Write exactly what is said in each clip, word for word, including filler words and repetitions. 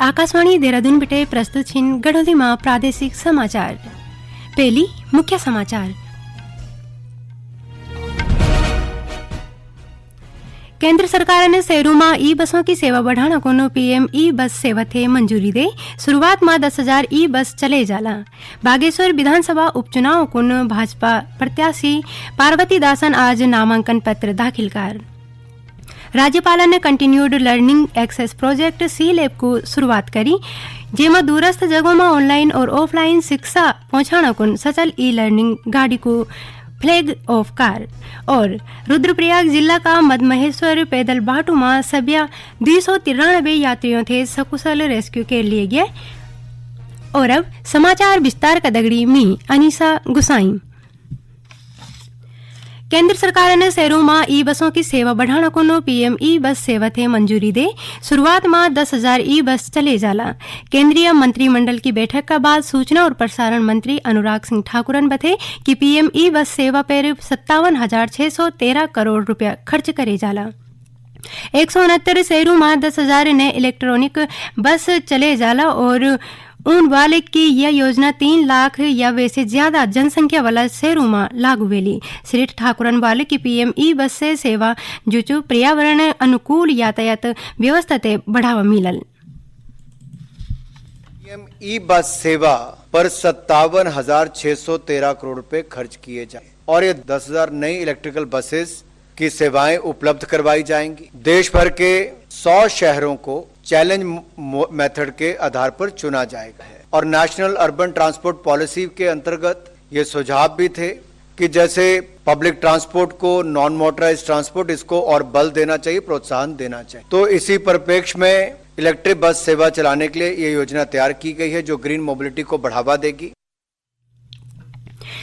आकाशवाणी देहरादून बिटे प्रस्तुत छिन गढ़ोली मा प्रादेशिक समाचार। पेली मुख्य समाचार। केंद्र सरकार ने सेरू मा ई बसों की सेवा बढ़ाना को नो पीएम ई बस सेवा थे मंजूरी दे। शुरुआत मा दस हजार ई बस चले जाला। बागेश्वर विधानसभा उपचुनाव कुन भाजपा प्रत्याशी पार्वती दासन आज नामांकन पत्र दाखिल कार। राज्यपालन ने कंटिन्यूड लर्निंग एक्सेस प्रोजेक्ट सी लैब को शुरुआत करी, जेमा दूरस्थ जगहों में ऑनलाइन और ऑफलाइन शिक्षा पहुंचाना कुन सचल ई लर्निंग गाड़ी को फ्लैग ऑफ कार। और रुद्रप्रयाग जिला का मदमहेश्वर पैदल बाटू में सभ्या दुई सौ तिरानबे यात्रियों थे सकुशल रेस्क्यू के लिए गए। और अब समाचार विस्तार का दगड़ी मी अनीसा गुसाई। केंद्र सरकार ने शहरों में ई बसों की सेवा बढ़ाना को नो पीएम ई बस सेवा थे मंजूरी दे। शुरुआत में दस हजार ई बस चले जाला। केंद्रीय मंत्रिमंडल की बैठक का बाद सूचना और प्रसारण मंत्री अनुराग सिंह ठाकुरन बथे कि पीएम ई बस सेवा पर सत्तावन हजार छह सौ तेरह करोड़ रुपया खर्च करे जाला। एक सौ उनहत्तर शहरों में दस हजार नए इलेक्ट्रॉनिक बस चले जाला और उन वाले की यह योजना तीन लाख या वैसे ज्यादा जनसंख्या वाला शहरों में लागू वेली। श्री ठाकुरन वाले की पीएम ई बस से सेवा जुचु पर्यावरण अनुकूल यातायात व्यवस्था ते बढ़ावा मिलल। पीएम ई बस सेवा पर सत्तावन हजार छह सौ तेरह करोड़ रुपए खर्च किए जाए और ये दस हजार नई इलेक्ट्रिकल बसेस की सेवाएं उपलब्ध करवाई जाएंगी। देश भर के सौ शहरों को चैलेंज मेथड के आधार पर चुना जाएगा है और नेशनल अर्बन ट्रांसपोर्ट पॉलिसी के अंतर्गत ये सुझाव भी थे कि जैसे पब्लिक ट्रांसपोर्ट को, नॉन मोटराइज ट्रांसपोर्ट, इसको और बल देना चाहिए, प्रोत्साहन देना चाहिए। तो इसी परिप्रेक्ष्य में इलेक्ट्रिक बस सेवा चलाने के लिए ये योजना तैयार की गई है, जो ग्रीन मोबिलिटी को बढ़ावा देगी।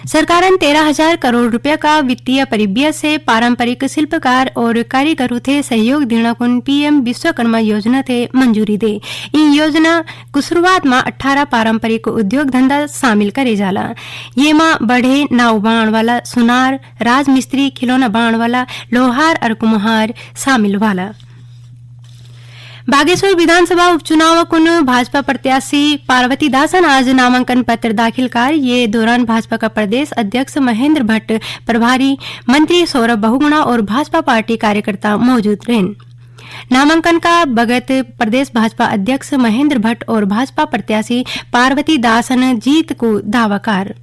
सरकारन तेरह हजार करोड़ रुपया का वित्तीय परिव्यय से पारंपरिक शिल्पकार और कारीगरों थे सहयोग देना कुन पीएम विश्वकर्मा योजना थे मंजूरी दे। इन योजना को शुरुआत में अठारह पारंपरिक उद्योग धंधा शामिल करे जाला। ये मा बढ़े नाव बाण वाला सुनार, राजमिस्त्री, खिलौना बाण वाला लोहार और कुम्हार शामिल वाला। बागेश्वर विधानसभा उपचुनाव कुन भाजपा प्रत्याशी पार्वती दासन आज नामांकन पत्र दाखिल कार। ये दौरान भाजपा का प्रदेश अध्यक्ष महेंद्र भट्ट, प्रभारी मंत्री सौरभ बहुगुणा और भाजपा पार्टी कार्यकर्ता मौजूद रहन। नामांकन का बगत प्रदेश भाजपा अध्यक्ष महेंद्र भट्ट और भाजपा प्रत्याशी पार्वती दासन जीत को दावा कार।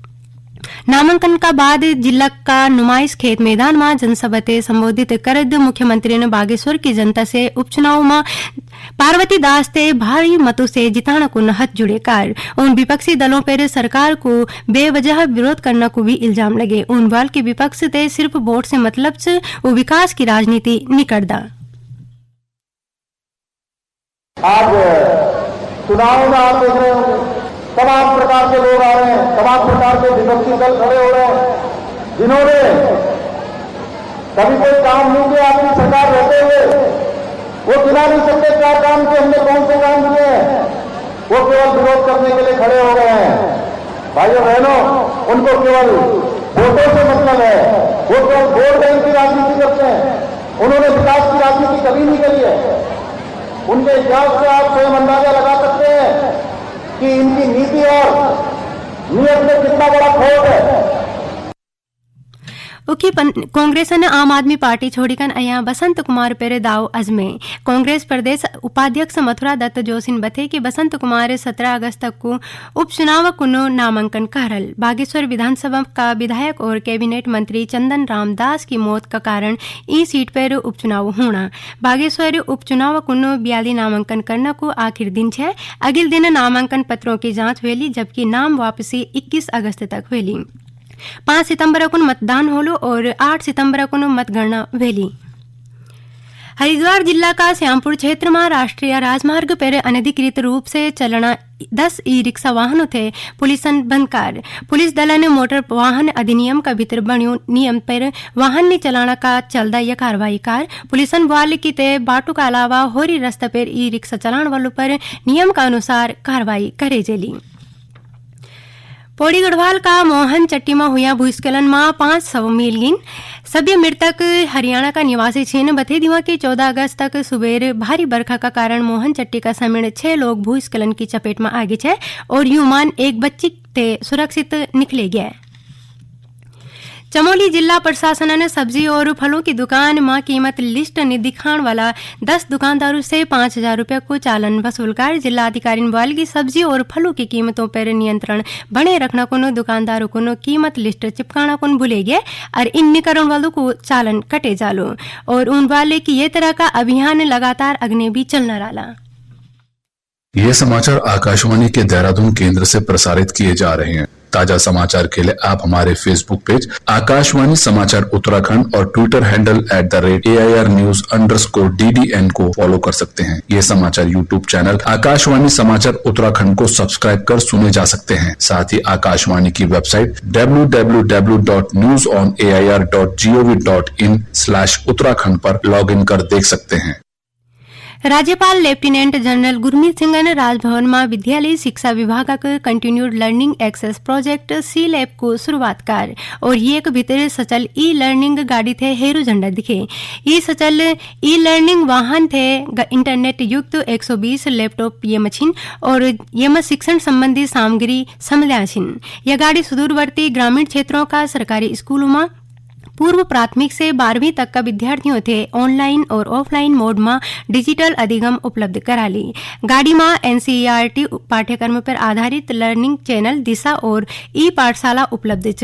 नामांकन का बाद जिला का नुमाइश खेत मैदान में जनसभा ते संबोधित करद मुख्यमंत्री ने बागेश्वर की जनता से उपचुनाव में पार्वती दास ते भारी मतों से जिताना को नहत जुड़े कार। उन विपक्षी दलों पर सरकार को बेवजह विरोध करने को भी इल्जाम लगे। उन वाल के विपक्ष ते सिर्फ वोट से मतलब च, वो विकास की राजनीति नहीं करदा। आज चुनाव में आप देख रहे होंगे, तमाम प्रकार के लोग आ रहे हैं, तमाम प्रकार के विपक्षी दल खड़े हो रहे हैं, जिन्होंने कभी कोई काम नहीं किया। आपकी सरकार रहते हुए वो गिना नहीं सकते क्या काम किए, हमने कौन से काम किए हैं। वो केवल विरोध करने के लिए खड़े हो गए हैं। भाइयों बहनों, उनको केवल वोटों से मतलब है, वो केवल वोट बैंक की राजनीति करते हैं। उन्होंने विकास की राजनीति कभी नहीं करी है। उनके इतिहास से आप स्वयं अंदाजा लगा सकते हैं कि इनकी नीति और नीयत में कितना बड़ा खोट है। उखी पन-, कांग्रेस ने आम आदमी पार्टी छोड़िकन अया बसंत कुमार पेरे दाव अजमे। कांग्रेस प्रदेश उपाध्यक्ष मथुरा दत्त जोशिन बते कि बसंत कुमार सत्रह अगस्त तक को उपचुनाव कुनो नामांकन कारल। बागेश्वर विधानसभा का विधायक और कैबिनेट मंत्री चंदन राम दास की मौत का कारण ई सीट पर उपचुनाव होना। बागेश्वर उपचुनाव कुनो बयाली नामांकन करना को आखिर दिन छे। अगिल दिन नामांकन पत्रों की जांच वेली, जबकि नाम वापसी इक्कीस अगस्त तक वेली। पाँच सितंबर कुन मतदान होलो और आठ सितंबर कुन मतगणना वेली। हरिद्वार जिला का श्यामपुर क्षेत्र में राष्ट्रीय राजमार्ग पर अनधिकृत रूप से चलना दस ई रिक्शा वाहनों थे पुलिसन बंद कार। पुलिस दलन मोटर वाहन अधिनियम का भीतर बण्यो नियम पर वाहन नहीं चलाना का चलदा यह कार्रवाई कार। पुलिसन बुआल की ते बाटू का अलावा होरी रास्ता पर ई रिक्शा चलाने वालों पर नियम का अनुसार कार्रवाई करे जेली। पौड़ी गढ़वाल का मोहन चट्टी मा हुया भूस्खलन मा पाँच शव मिल गइन। सभी मृतक हरियाणा का निवासी छिन। बते दिवा कि चौदह अगस्त तक सुबेर भारी बरखा का कारण मोहन चट्टी का समेत छह लोग भूस्खलन की चपेट मा आ गए छे और यूं मान एक बच्ची ते सुरक्षित निकले गया। चमोली जिला प्रशासन ने सब्जी और फलों की दुकान मा कीमत लिस्ट नी दिखाण वाला दस दुकानदारों से पाँच हजार रुपये को चालान वसूल कर। जिला अधिकारी ने बोल कि सब्जी और फलों की कीमतों पर नियंत्रण बने रखना कुन दुकानदारों कुन कीमत लिस्ट चिपकाना कुन भूले गए और इन निकरण वालों को चालान कटे जालो। और उन बोले कि ये तरह का अभियान लगातार अगने भी चलना रहा। ये समाचार आकाशवाणी के देहरादून केंद्र से प्रसारित किए जा रहे हैं। ताजा समाचार के लिए आप हमारे Facebook पेज आकाशवाणी समाचार उत्तराखंड और Twitter handle at the rate A I R news underscore D D N को फॉलो कर सकते हैं। ये समाचार YouTube चैनल आकाशवाणी समाचार उत्तराखंड को सब्सक्राइब कर सुने जा सकते हैं। साथ ही आकाशवाणी की website W W W dot news on A I R dot G O V dot in slash Uttarakhand पर लॉग इन कर देख सकते हैं। राज्यपाल लेफ्टिनेंट जनरल गुरमीत सिंह ने राजभवन में विद्यालय शिक्षा विभाग का कंटिन्यूड लर्निंग एक्सेस प्रोजेक्ट सी लैब को शुरुआत कर और ये एक भीतर सचल ई लर्निंग गाड़ी थे हेरू झंडा दिखे। ई सचल ई लर्निंग वाहन थे ग-, इंटरनेट युक्त एक सौ बीस लैपटॉप ये मछिन और ये में शिक्षण संबंधी सामग्री समल्या छिन। यह गाड़ी सुदूरवर्ती ग्रामीण क्षेत्रों का सरकारी स्कूलों में पूर्व प्राथमिक से बारहवीं तक का विद्यार्थियों थे ऑनलाइन और ऑफलाइन मोड में डिजिटल अधिगम उपलब्ध करा ली। गाड़ी में एनसीईआरटी पाठ्यक्रम पर आधारित लर्निंग चैनल दिशा और ई पाठशाला उपलब्ध च।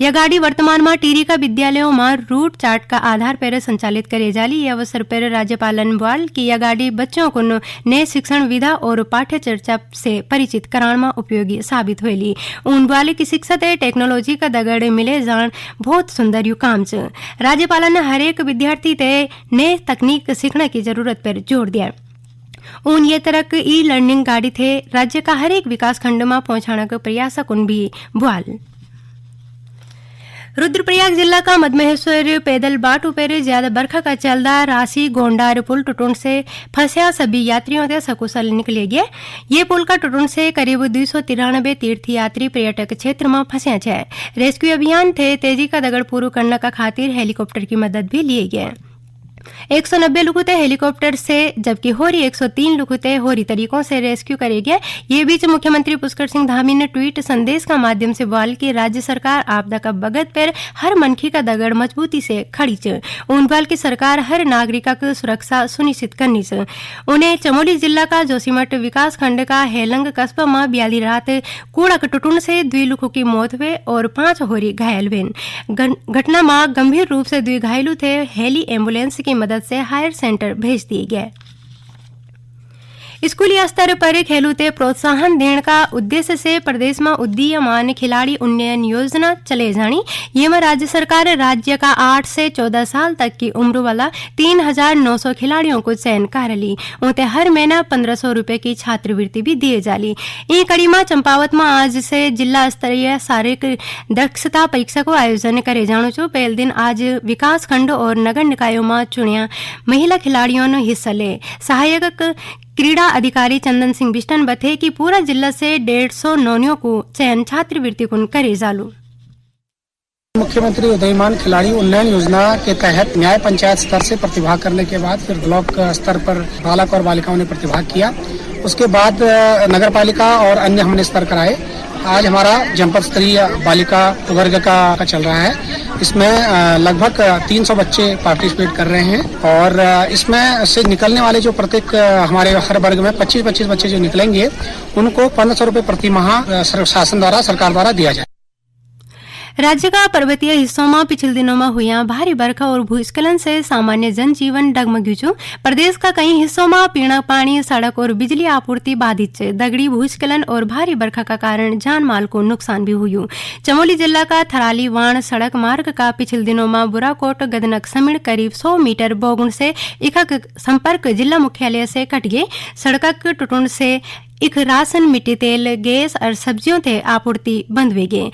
यह गाड़ी वर्तमान में टिहरी का विद्यालयों में रूट चार्ट का आधार पर संचालित करे जाली। यह अवसर पर राज्यपालन बॉल की यह गाड़ी बच्चों को नए शिक्षण विधा और पाठ्य चर्चा से परिचित कराण में उपयोगी साबित होली। उन बॉल की शिक्षा ते टेक्नोलॉजी का दगड़ मिले जाण बहुत सुंदर यु काम च। राज्यपालन ने हर एक विद्यार्थी ते नए तकनीक सीखने की जरूरत पर जोर दिया। उन ये तरह की ई लर्निंग गाड़ी थे राज्य का हर एक विकास खंड में पहुंचाने के प्रयास कुन भी बॉल। रुद्रप्रयाग जिला का मदमहेश्वर पैदल बाटू पर ज्यादा बरखा का चलदा राशि गोंडार पुल टुटुन से फंसया सभी यात्रियों ते सकुशल निकले गए। ये पुल का टुटुन से करीब दो सौ तिरानबे तीर्थयात्री पर्यटक क्षेत्र में फंसे हैं। रेस्क्यू अभियान थे तेजी का दगड़ पूरू करने का खातिर हेलीकॉप्टर की मदद भी लिए गए। एक सौ नब्बे लुकु ते हेलीकॉप्टर से, जबकि होरी एक सौ तीन लुकु ते होरी तरीकों से रेस्क्यू करे गए। ये बीच मुख्यमंत्री पुष्कर सिंह धामी ने ट्वीट संदेश का माध्यम से बॉल कि राज्य सरकार आपदा का बगत पर हर मनखी का दगड़ मजबूती से खड़ी च। उन बॉल की सरकार हर नागरिक की सुरक्षा सुनिश्चित करनी च। उन्हें चमोली जिला का जोशीमठ विकास खंड का हेलंग कस्बा में ब्याली रात कूड़ा के टुटुन से दुई लुखों की मौत हुए और पांच होरी घायल हुए। घन-, घटना में गंभीर रूप से दुई घायलू थे, हेली एम्बुलेंस की मदद से हायर सेंटर भेज दिए गए। स्कूली स्तर पर खेलू ते प्रोत्साहन देने का उद्देश्य से प्रदेश में उदीयमान खिलाड़ी उन्नयन योजना चले जानी। ये में राज्य सरकार राज्य का आठ से चौदह साल तक की उम्र वाला तीन हजार नौ सौ खिलाड़ियों को चयन कर ली। उनते हर महीना पन्द्रह सौ रुपए की छात्रवृत्ति भी दिए जाली। ई कड़ी में चंपावत में आज से जिला स्तरीय शारीरिक दक्षता परीक्षा को आयोजन करे जाणो छो। पहले दिन आज विकास खंड और नगर निकायों में चुनिया महिला खिलाड़ियों ने हिस्सा ले। सहायक क्रीड़ा अधिकारी चंदन सिंह बिष्ट ने बते कि पूरा जिला से डेढ़ सौ नौनियों को चयन छात्रवृत्ति कुन करे जालू। मुख्यमंत्री उदयमान खिलाड़ी उन्नयन योजना के तहत न्याय पंचायत स्तर से प्रतिभाग करने के बाद फिर ब्लॉक स्तर पर बालक और बालिकाओं ने प्रतिभाग किया। उसके बाद, अ, नगर पालिका और अन्य हमने स्तर कराए। आज हमारा जनपद स्तरीय बालिका वर्ग का, का चल रहा है। इसमें, अ, लगभग तीन सौ बच्चे पार्टिसिपेट कर रहे हैं और, अ, इसमें से निकलने वाले जो प्रत्येक, अ, हमारे हर वर्ग में पच्चीस पच्चीस बच्चे जो निकलेंगे, उनको पन्द्रह सौ रुपये प्रति माह, अ, सर-, शासन द्वारा, सरकार द्वारा दिया जाए। राज्य का पर्वतीय हिस्सों में पिछले दिनों में हुया भारी बरखा और भूस्खलन से सामान्य जनजीवन डगमग्यु छु। प्रदेश का कई हिस्सों में पीना पानी, सड़क और बिजली आपूर्ति बाधित च। दगड़ी भूस्खलन और भारी बरखा का कारण जान माल को नुकसान भी हुयु। चमोली जिला का थराली वाण सड़क मार्ग का पिछले दिनों में बुराकोट गदनक समिण करीब सौ मीटर बोगुण से इखक संपर्क जिला मुख्यालय से कट गए। सड़क टुटुण से इख राशन, मिट्टी तेल, गैस और सब्जियों ते आपूर्ति बंद वे गए।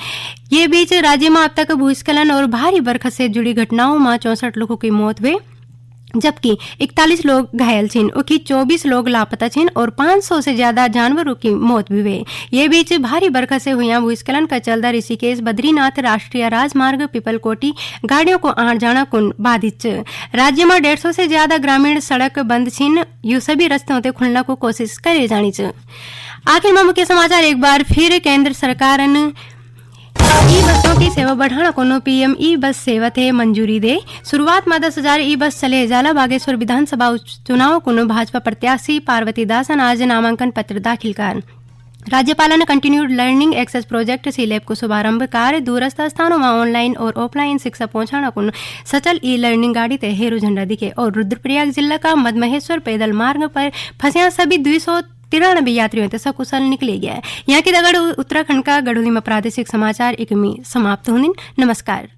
ये बीच राज्य में अब तक भूस्खलन और भारी बरखा से जुड़ी घटनाओं में चौसठ लोगों की मौत हुई। जबकि इकतालीस लोग घायल छिन। उखी चौबीस लोग लापता छिन और पाँच सौ से ज्यादा जानवरों की मौत भी हुई। ये बीच भारी बरखा से हुया भूस्खलन का चलदा ऋषिकेश बद्रीनाथ राष्ट्रीय राजमार्ग पिपलकोटी गाड़ियों को आण जाणा कुन बाधित च। राज्य में डेढ़ सौ से ज्यादा ग्रामीण सड़क बंद छिन। यू सभी रस्तों ते खुलना को कोशिश करे जाणी च। आखिर में मुख्य समाचार एक बार फिर। केंद्र सरकार ने ई बसों की सेवा बढ़ाना कोनो पीएम ई बस सेवा थे मंजूरी दे। शुरुआत में दस हजार ई बस चले जाला। बागेश्वर विधानसभा उप-, चुनाव कोनो भाजपा प्रत्याशी पार्वती दासन आज नामांकन पत्र दाखिल कर। राज्यपाल ने कंटिन्यूड लर्निंग एक्सेस प्रोजेक्ट सी लैब को शुभारंभ कर। दूरस्थ स्थानों में ऑनलाइन और ऑफलाइन शिक्षा पहुंचाना कुन सचल ई लर्निंग गाड़ी ते हेरू झंडा दिखे और रुद्रप्रयाग जिला का मदमहेश्वर पैदल मार्ग पर फंसिया सभी दुई सौ तिरानबे यात्रियों ते सकुशल निकले गया। यहाँ की दगड़ उत्तराखंड का गढ़ोली में प्रादेशिक समाचार इकमी समाप्त होनिन। नमस्कार।